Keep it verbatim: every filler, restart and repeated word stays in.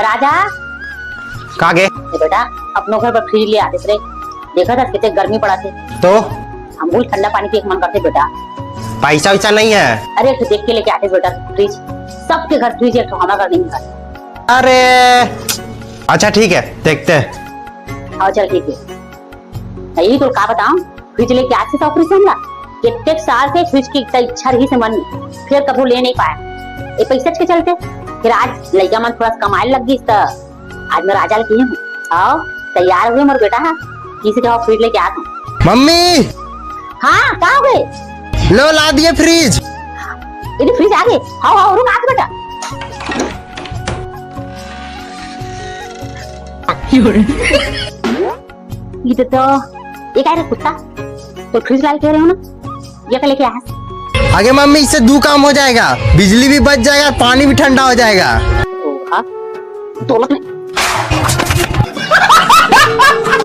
राजा। का गे? ए बेटा, अपनो घर बर फ्रिज ले आते रे। देखा था कितने गर्मी पड़ा थे। तो? हमू ल ठंडा पानी पिए के मन करथे बेटा। पैसा वैसा नहीं है। अरे, एक ठो देख के लेके आते बेटा फ्रिज। सबके घर फ्रिज है, एक ठो हमारा घर नहीं है। अरे, अच्छा ठीक है, देखते हैं। हाँ, चल ठीक है। नहीं तो का बताऊं, फ्रिज लेके आज से शौक रहिस हमला। कितने साल से फ्रिज की इतना इच्छा रहिस मन में, फिर कभू ले नहीं पाया। ये पैसे के चलते फिर आज लइका मन थोड़ा सा कमाए लग गइस, त आज मैं राजा ल किहे हूँ। आओ, तैयार हुए मोर बेटा हा, किसी के फ्रिज लेके आत हूँ। मम्मी! हाँ, का हो गए? लो, ला दिए फ्रिज। ये फ्रिज आ गए। हाओ, हाओ, रुक, आत बेटा। ये तो, तो, ये का रे कुत्ता? तो फ्रिज लाल कह रहे हो ना, ये का लेके आया? आगे मम्मी, इससे दो काम हो जाएगा, बिजली भी बच जाएगा और पानी भी ठंडा हो जाएगा। ओहा, दोनों।